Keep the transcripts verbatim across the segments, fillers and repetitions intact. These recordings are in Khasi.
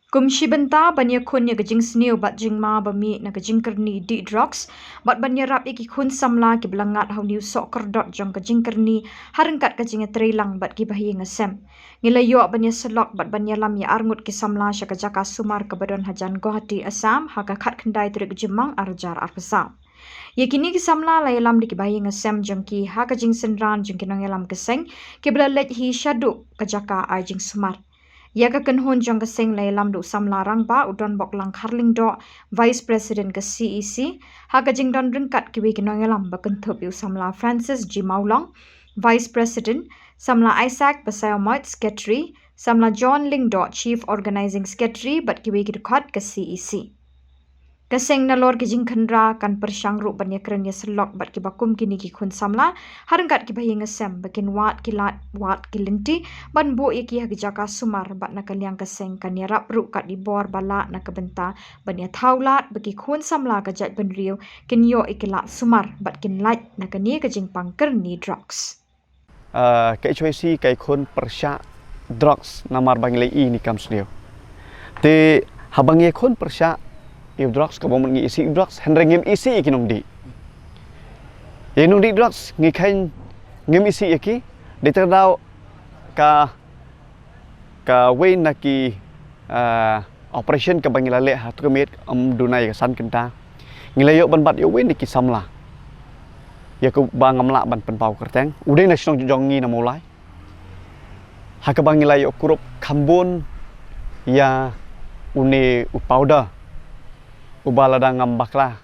Kum shi bynta ban ïakhun ïa ka jingsniew bad jingma ba mih na ka jingkyrni dih drugs bad ban ïarap ïa ki khun samla kiba la ngat ha u niew soh kyrdot jong ka jingkyrni ha ryngkat ka jingïatreilang bad kiba ha ïing ha sem, ngi la ïoh ban ïasyllok bad ban ïalam ïa arngut ki samla sha ka jaka sumar kaba don hajan Guwahati, Assam, ha ka khatkhyndai tarik Jymmang arhajar arphew saw. Ïa kine ki samla la ïalam da kiba ha ïing ha sem jong ki ha ka jingsynran jong ki nongïalam ka seng kiba la leit hi shaduh ka jaka ai jingsumar. Ïa ka kynhun jong ka seng la ïalam da u samla rangbah u Donboklang Kharlyngdoh, Vice President ka C E C, ha ka jingdon ryngkat kiwei ki nongïalam ba kynthup ïa u samla Francis G Mawlong, Vice President, samla Isaac Basaiawmoit, Secretary, samla John Lyngdoh, Chief Organising Secretary, bad kiwei ki dkhot ka C E C. Ka seng nalor ki jingkhynra kan pyrshang ruh ban ïakren ïasyllok bad kiba kum kine ki khun samla ha ryngkat kiba ha ïing ha sem ba kin wad ki lad wad ki lynti ban buh ïa ki ha ki jaka sumar bad na ka liang ka seng kan ïarap ruh kat i bor ba lah na ka bynta ban ïathaw lad ba ki khun samla ka jaitbynriew kin ïoh ïa ki lad sumar bad kin lait na kane ka jingpang kyrni drugs. Ah, ka H Y C ka ïakhun pyrshah drugs namar ba ngi la ïohi ne kam sniew. Te haba ngi ïakhun pyrshah ïa u drugs, kaba mut ngi isih ïa u drugs, hynrei ngim isih ïa ki nongdih. Ïa ki nongdih drugs ngi kheiñ ngim isih ïa ki. Dei tang daw ka kawei na ki, ah, operation kaba ngi la leh ha tu ka miet, ym duna ïa ka san kynta. Ngi la ïoh ban bat ïa uwei na ki samla, ïa kaba ngam lah ban pynpaw kyrteng, u dei na shnong jong ngi na Mawlai. Ha kaba ngi la ïoh kurup kham bun ïa une u powder uba lada ngam bakla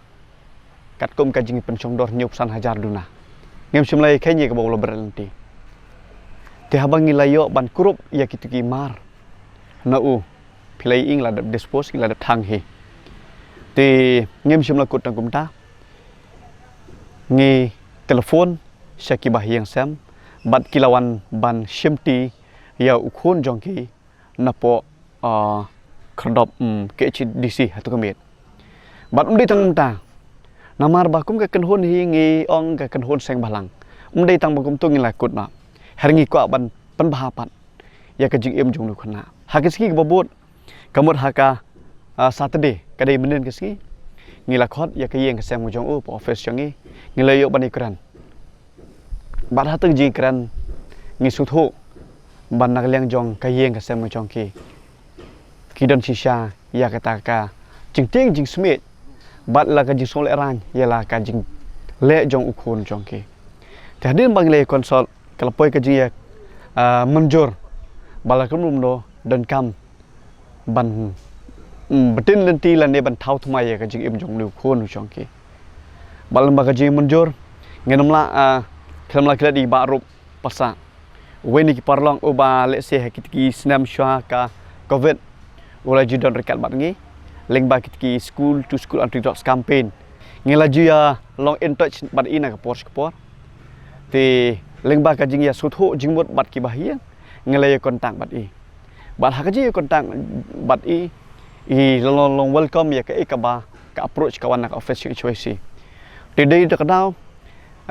katkum ka jingpynshongdor hynñiewphew san hajar duna. Ngim shym la ïa kheiñ ïa kaba u la bret lynti. Te haba ngi la ïoh ban kurup ïa kitu ki mar na u, phi la ïohi ngi la dep dispose, ngi la dep thang hi. Te ngim shym la kut tang kumta. Ngi telephone sha kiba ha ïing sem bad ki la wan ban shimti ïa u khun jong ki napoh, ah, khyrdop, mm, K H A D C ha tu ka miet. Bad ym dei tang kumta, namar ba kum ka kynhun hi ngi ong ka kynhun seng bhalang. Ym dei tang ba kumtu ngi la kut noh, hynrei ngi kwah ban pynbha pat ïa ka jingim jong une u khynnah. Ha ki sngi kiba bud, ka mut ha ka, ah, Saturday, ka dei mynnin ka sngi, ngi la khot ïa ka ïing ka sem ka jong u hapoh office jong ngi. Ngi la ïoh ban ïakren. Bad ha tu ka jingkren ngi sngewthuh ba na ka liang jong ka ïing ka sem ka jong ki, ki don shisha ïa kata ka jingtieng jingsmit bad la ka jingsngewlehraiñ ïa la ka jingleh jong u khun jong ki. Te hadien ba ngi la consult, ka la poi ka jingïa, ah, mynjur ba la kumno kumno donkam ban, mm, btin lynti lane ban thaw thymmai ïa ka jingim jong une u khun u jong ki. Bad lem bad ka jingmynjur, ngin ym lah, ah, khlem lah klet ïa i Bah Arup Passah, uwei na ki paralok uba lehse ha kit ki snem shuwa ka Covid u la ju don ryngkat bad ngi lyngba kit ki school to school anti drugs campaign. Ngi la ju ïa long in touch bad i na ka por sha ka por. Te lyngba ka jingïasngewthuh jingmut bad kiba ha ïing, ngi la ïa contact bad i. Bad ha ka jingïa contact bad i, i la long, long welcome ïa kaei kaba ka approach ka wan na ka office jong H Y C. Te dei da ka daw,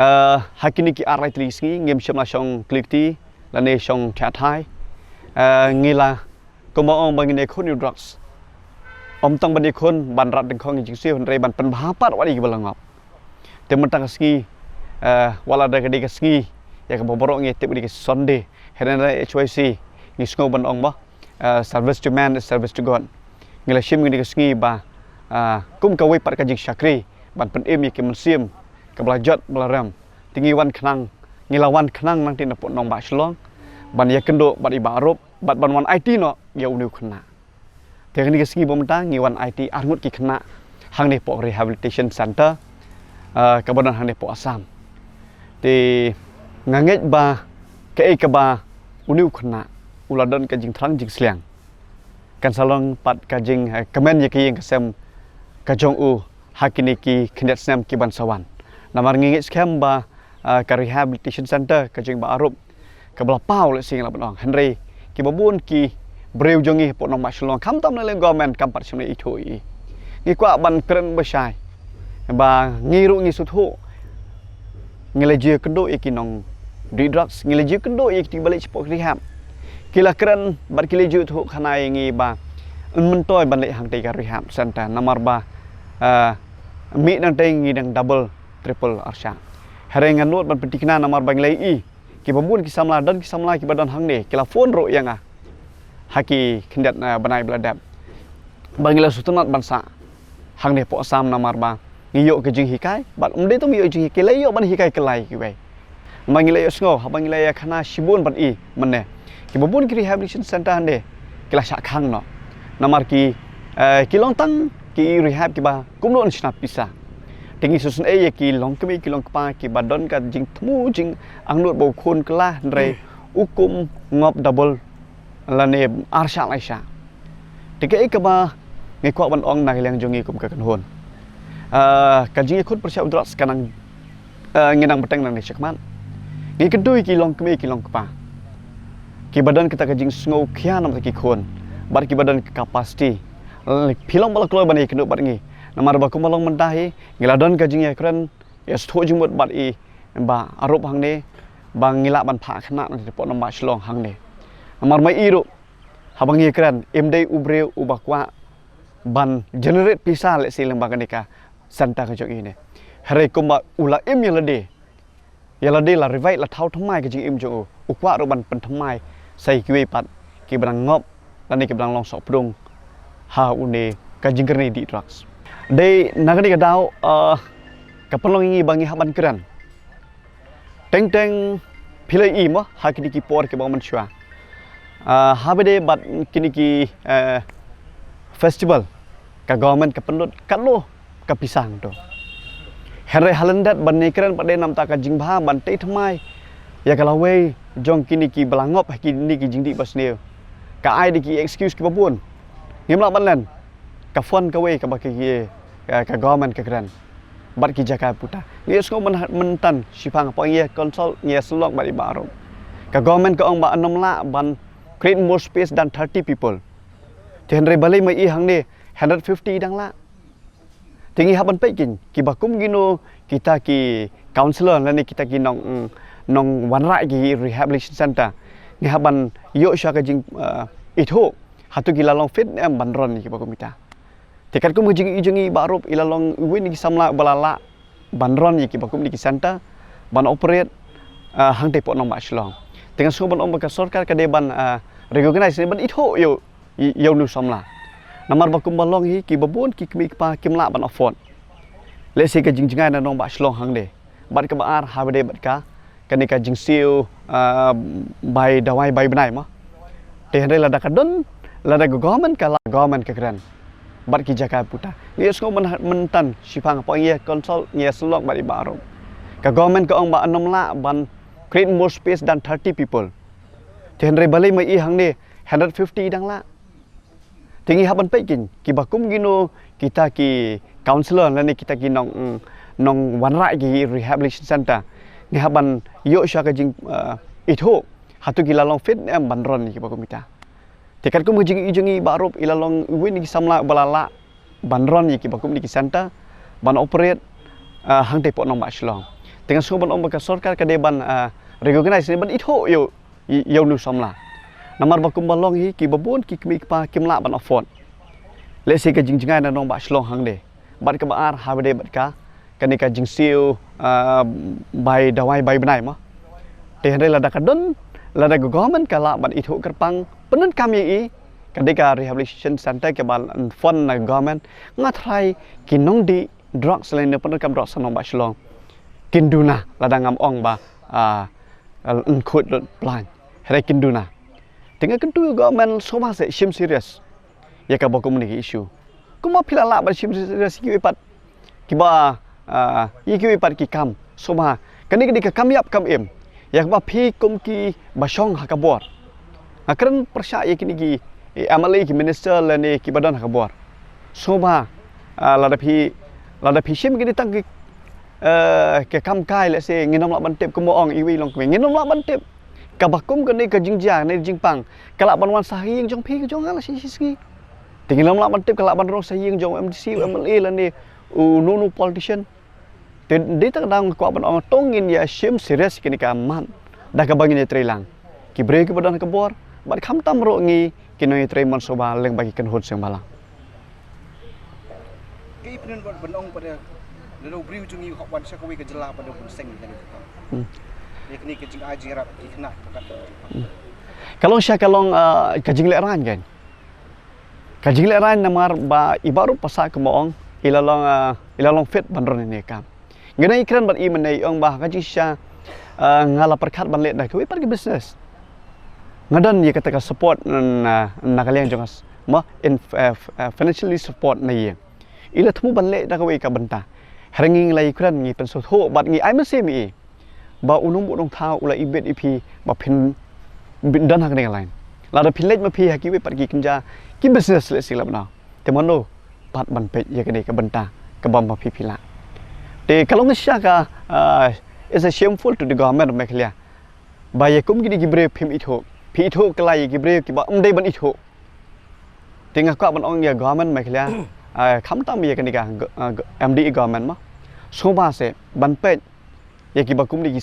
eh, ha kine ki ar lai tylli ki sngi ngim shym la shong kli kti lane shong thiah thai. Eh, ngi la, kumba ong ba ngin ïakhun ïa u drugs, ym tang ban ïakhun ban rat dyngkhong ïa jingsiew, hynrei ban pynbha pat wat ïa kiba la ngop. Te mynta ka sngi, eh, wat la da ka dei ka sngi ïa kaba baroh ngi tip ka dei ka Sunday, hynrei H Y C ngi sngew ban ong ba, eh, service to man is service to God. Ngi la shim kane ka sngi ba, eh, kum kawei pat ka jingshakri ban pynim ïa ki mynsiem kaba la jot ba la rem. Te ngi wan khnang, ngi la wan khnang nangta napoh nongbah Shillong ban ïakynduh bad i Bah Arup bad ban wan aiti noh ïa une u khynnah. Te kane ka sngi ba mynta ngi wan aiti arngut ki khynnah hangne hapoh rehabilitation center, eh, kaba don hangne hapoh Assam. Te nga ngeit ba kaei kaba une u khynnah u la don ka jingthrang jingsliang, kan sa long pat ka jing, eh, kmen ïa ka ïing ka sem ka jong u ha kine ki khyndiat snem ki ban sa wan. Namar ngi ngeit skhem ba, ah, ka rehabilitation center ka jong i Bah Arup kaba la paw lehse ngi lah ban ong, hynrei kiba bun ki briew jong ngi hapoh nongbah Shillong, khamtam na liang government kam pat shym la ithuh ïa i. Ngi kwah ban kren ba shai ba ngi ruh ngi sngewthuh, ngi la ju ïakynduh ïa ki nongdih drugs, ngi la ju ïakynduh ïa kito kiba leit shapoh rehab. Ki la kren bad ki la ju ïathuh khana ïa ngi ba Myntoi ban leit hangtei ka rehab center namar ba, ah, mih nangtei ngi dang double, triple arshah. Hynrei nga nud ban pyntikna namar ba ngi la ïohi kiba bun ki samla, don ki samla kiba don hangne ki la phone ruh ïa nga ha ki khyndiat, ah, bnai ba la dep ba ngi la sngewtynnat ban sah hangne poh Assam namar ba ngi ïoh ka jinghikai, bad ym dei tang ïoh jinghikai, la ïoh ban hikai kyllai kiwei. Namar ngi la ïohsngew haba ngi la ïa khana shibun bad i mynne, kiba bun ki rehabilitation center hangne ki la shah khang noh. Namar ki, eh, ki long tang ki rehab kiba kumno yn shnat pisa. Te ngi sngewsynei ïa ki longkmie ki longkpa kiba don ka jingthmu jingangnud ba u khun kylla hynrei u kum ngop double lane arshah laishah. Te kaei kaba ngi kwah ban ong na ka liang jong ngi kum ka kynhun, ah, ka jingïakhun pyrshah u drugs ka nang, ah, ngi nang bteng nangne shakhmat. Ngi kyntu ïa ki longkmie ki longkpa kiba don kata ka jingsngewkhia namar ki khun bad kiba don ka capacity. Phi long ba la kloi ban ïakynduh bad ngi namar ba kumba long mynta hi ngi la don ka jingïakren ïa sngewthuh jingmut bad i Bah Arup hangne ba ngi lah ban phah khynnah na ka pdeng Nongbah Shillong hangne. Namar ma i ruh haba ngi kren, im dei u briew uba kwah ban generate pisa lehse lyngba kane ka center ka jong i ne. Hynrei kumba u la im ïa lade, ïa lade la revive, la thaw thymmai ka jingim jong u, u kwah ruh ban pynthymmai sa ïa kiwei pat kiba dang ngop lane kiba dang long sohpdung ha une ka jingkyrni dih drugs. Dei na kane ka daw, ah, ka pynlong ïa ngi ba ngi hap ban kren. Teng teng phi la ïohi mo ha kine ki por kiba mynshuwa, ah, haba dei bad kine ki, eh, festival, ka government ka pynlut katno ka pisa hangto. Hynrei ha lyndet ban ïakren pat dei namar ka jingbha ban tei thymmai ïa ka lawei jong kine kiba la ngop ha kine ki jingdih basniew. Ka ai da ki excuse kiba bun. Ngim lah ban len, ka fund kawei kaba ka, ka, ka government ka kren bad ki jaka puta. Ngi ïohsngew myn, mynta shiphang pang ïa consult, ngi ïa sylloh bad i Bah Arup. Ka government ka ong ba ym lah ban create more space than thirty people. Te hynrei balei ma i hangne hundred fifty dang lah. Te ngi hap ban peit keiñ kiba kum kino kita ki counsellor lane kita ki nong, nongwanrah ki rehabilitation center. Ngi hap ban ïoh shuwa ka jing, eh, ithuh hato ki la long fit ne em ban run ïa kiba kum kita. Te katkum ka jingïohi jong i Bah Arup i la long uwei na ki samla ba la lah ban run ïa kiba kum kine ki center ban operate, eh, hangtei pdeng Nongbah Shillong. Te nga sngew ban ong ba ka sorkar ka dei ban, eh, recognize ne ban ithuh ïa u, ïa, ïa une u samla. Namar ba kumba long hi kiba bun ki kmie kpa kim lah ban afford. Lehse ka jingjngai na Nongbah Shillong hangne. Bad kaba ar haba dei bad ka, kane ka jingsiew, ah, bai dawai bai bnai mo. Te hynrei lada ka don, lada ka government ka lah, government ka kren bad ki jaka puta. Ngi ïohsngew myn, mynta shiphang pang ïa consult, ngi ïa sylloh bad i Bah Arup. Ka government ka ong ba ym lah ban create more space than thirty people. Te hynrei balei ma i hangne hundred fifty dang lah. Te ngi hap ban peit keiñ kiba kum kino kita ki counsellor lane kita ki nong, nongwanrah ki rehabilitation center. Ngi hap ban ïoh shuwa ka jing, eh, ithuh hato ki la long fit ne em ban run ïa kiba kum kita. Te katkum ka jingïohi jong i Bah Arup i la long uwei na ki samla ba la lah ban run ïa kiba kum kine ki center ban operate, eh, hangtei pdeng Nongbah Shillong. Te nga sngew ban ong ba ka sorkar ka dei ban, eh, recognize ne ban ithuh ïa u, ïa, ïa une u samla. Namar ba kumba long hi kiba bun ki kmie kpa kim lah ban afford. Lehse ka jingjngai na Nongbah Shillong hangne. Bad kaba ar haba dei bad ka, kane ka jingsiew, ah, bai dawai bai bnai mo. Te hynrei lada ka don, lada ka government ka lah ban ithuh kyrpang pyndonkam ïa i, ka dei ka rehabilitation center kaba fund na government, nga tharai ki nongdih drugs lane pyndonkam drugs ha Nongbah Shillong kin duna lada ngam ong ba, ah, yn khuid lut plan. Hynrei kin duna. Te nga kyntu ïa u government sngewbha seh shim serious ïa kaba kum kine ki issue. Kumba phi la lah ban shim serious ïa kiwei pat kiba, ah, ïa kiwei pat ki kam, sngewbha. Kane ka dei ka kam ïap kam im ïa kaba phi kum kiba shong ha ka bor. Nga kren pyrshah ïa kine ki, eh, M L A, ki minister lane kiba don ha ka bor. Sngewbha, ah, lada phi, lada phi shim kine tang ki, eh, ki kam kai, lehse ngin ym lah ban tip, kumba ong iwei i longkmie, ngin ym lah ban tip. Kaba kum kane ka jingjia ne jingpang ka lah ban wan sha ïing jong phi, ka jong nga la shi shi sngi. Te ngin ym lah ban tip, ka lah ban rung sha ïing jong u M D C, u M L A lane uno uno u politician. Te dei tang dang kwah ban ong to ngin ïa shim serious kine ka mat da kaba ngin ïa trei lang. Ki briew kiba don ha ka bor bad khamtam ruh ngi ki nongtrei mon sngewbha lyngba ki kynhun seng bhalang. Ki pynban ban ong pat da, lada u briew jong ngi u hap wan sha kawei ka jylla pat da bun seng ka ni ka. Hmm. Ïa kane ka jingai jingïarap ki khynnah ka kat. Hmm. Ka long sha ka long, ah, ka jinglehrain kan. Ka jinglehrain namar ba i baroh pasa ka ma ong i la long, ah, i la long fit ban run ïa kane ka kam. Nga dang ïakren bad i mynne i ong ba ka jingshisha, ah, nga la pyrkhat ban leh da kawei pat ka business. Nga don ïa kata ka support na, na ka liang jong nga. Mo in, eh, f-, eh, financially support na ïa. I la thmu ban leh da kawei ka bynta. Hynrei ngi la ïakren ngi pynsngewthuh bad ngi ai mynsiem ïa i. Ba u nongbuh nongthaw u la ibit ïa phi ba phin, phin don ha kane ka line. Lada phin leit ma phi ha kiwei pat ki kynja ki business lehse la bynta. Te mano pat ban peit ïa kane ka bynta kaba ma phi phi lah. Te ka long shisha ka, ah, it's a shameful to the government of Meghalaya. Ba ïa kum kine ki briew phim ithuh. Phi ithuh kylla ïa ki briew kiba ym dei ban ithuh. Te nga kwah ban ong ïa government Meghalaya, ah, khamtam ïa kane ka go-, ah, go-, M D A government mo. Sngewbha seh ban peit ïa kiba kum kine ki